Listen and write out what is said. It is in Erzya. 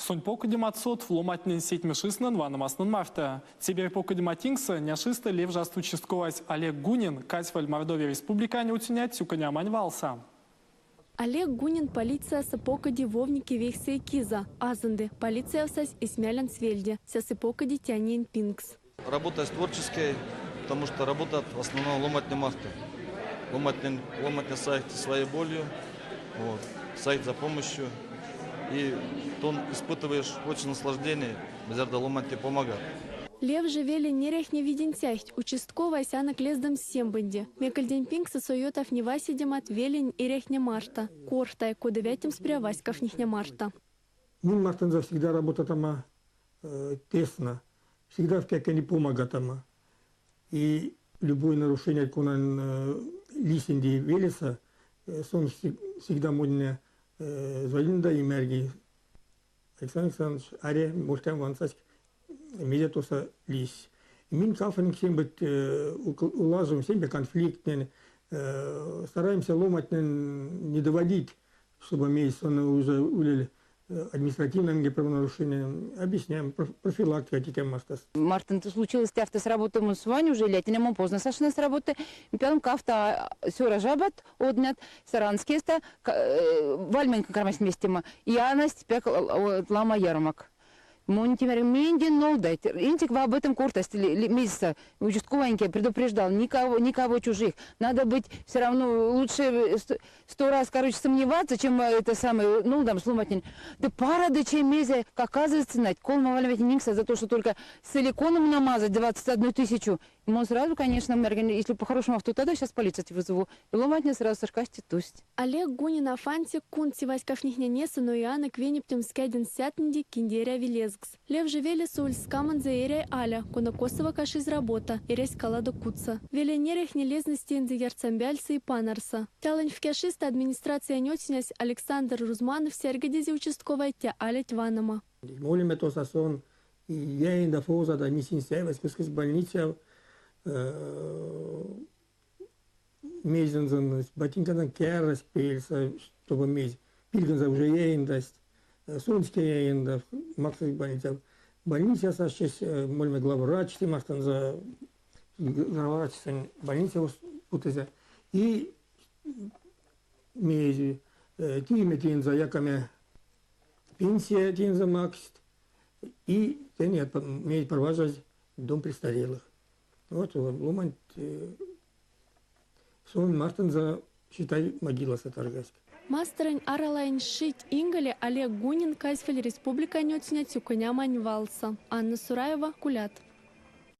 Сонь покодематсот ломатнень сетьмешиснэн ваномаснэн марто. Теперь покодематингсэ няшисты левжаст участковась Олег Гунин, казьфаль Мордовия Республикань оцюнять сюконямонь валсо. Олег Гунин полициясо покоди вовники вейксэ киза. Азынды. Полицияв сась эсь мелензэ вельде. Сесэ покоди тянень пингс. Работа творческая, потому что работа в основном ломатне марто. Ломатне, ломатне сайть своей болью, вот, сайть за помощью. И тон испытываешь очень наслаждение, зярдо ломатне помогат. Левже велень эрехне виденцяхть, участковойсь анок лездамс сембенде. Мекельдень пингсэ сон ютавтни васодемат велень эрехне марто. Корты, кода ветямс пря васькавтнихне марто. Минь мартонзо всегда работатама тесно, всегда в не помогатама. И любое нарушение, конань лисинди велесэ, сон всегда монь звонит да и мери. Александр Александрович, аре, мольтям вансась, мезе тосо лиссь. Минь калфанек сембыть улажим сембе конфликтнень, стараемся ломатнень не доводить, чтобы мейс сон уже улель административное правонарушение, объясняем, профилактика тетям мастас. Мартын случилось тяфта с работы мы с вами уже летнему поздно сошли с работы. Пялым кафта сёра жабат однят Саранскеста вальменка кармась вместе мы. И анасть пек лама ярмак. Мон тень нолдать. Интик об этом кортасть месяца. Участковый предупреждал, никого, никого чужих. Надо быть все равно лучше сто раз, короче, сомневаться, чем это самое, ну, там, сломать. Да пара да чем мезе, как оказывается, нать, колма за то, что только силиконом намазать 21 тысячу. Ему сразу, конечно, если по-хорошему авто, тогда сейчас полицию вызову. И ломать не сразу саркасти тусть. Олег Гунин афанси кундси васькавтнихненесэ, но и анок венептемс кедень сятнэнь кинде эряви лезкс. Левже велесэ ульсь ськамонзо Эряй аля, кона косово кашизь работа, эрясь каладо кудсо. Велень эрехне лезнасть тензэ ярцамбяльсэ и панарсо. Тялонь фкяшиста администрациянь оцюнясь Александр Рузманов серьгедизе участковой те алять ваномо. Молиме тоса сон, и я инда фоза да нисинсявась кускс больницав, мейзэнзэн ботинканзо керась пельсэ, чтобы мейз пильгензэ уже ейндасть, сонське ейнда максызь больницав. Больницас ащесь молиме главврач мартонзо, главврач больницав путызе. И мейз тиме тензэ якаме пенсия тензэ максть, и тень мейз провожать дом престарелых. Вот ломанть сон мартонзо, считай, могиласо таргась. Масторонь Аралаень кшить инголе Олег Гунин казьфаль республикань оцюнять сюконямонь валсо. Анна Сураева, Кулят.